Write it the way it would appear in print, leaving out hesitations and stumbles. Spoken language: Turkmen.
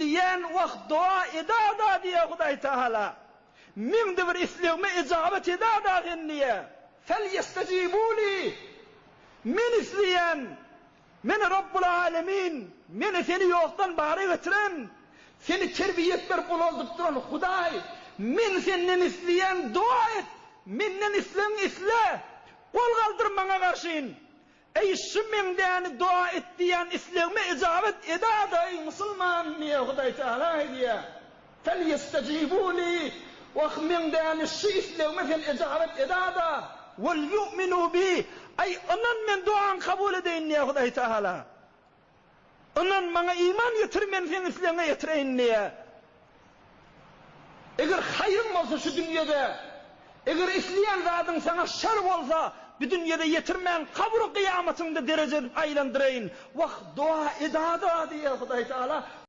isleýän wah doga eda-da diýýär Hudaý Tagala. Meň-de bir islegime ejabat eda-da sen diýýär. Fel-ýestejibû li. Men isleýän, Men Rabbul Alemin, Meni seni ýokdan bara getiren, seni terbiýet berip ulaldyp duran Hudaý, Men senden isleýän doga et, Menden islegiňi isle, gol galdyr Maňa garşyn. Eý, şu meňdäni doga et diýýän islegime ejabat eda-da, eý, musulman, diýýär Hudaý Tagala aýdýar. Fel-ýestejibû li, wah, meňdäni şu islegime sen ejabat eda-da, wel-ýu'minû bi, aý, ynan men dogaňy kabul edeýin diýýär Hudaý Tagala. Ynan, maňa iman getir, men seň islegiňe ýetireýin diýýär. Eger haýryň bolsa şu dünýede, eger isleýän zadyň saňa şer bolsa, bu dünýede ýetirmän, kabr gyýamatyňda dereje edip aýlandyraýyn. Wah, doga eda-da diýýär Hudaý Tagala.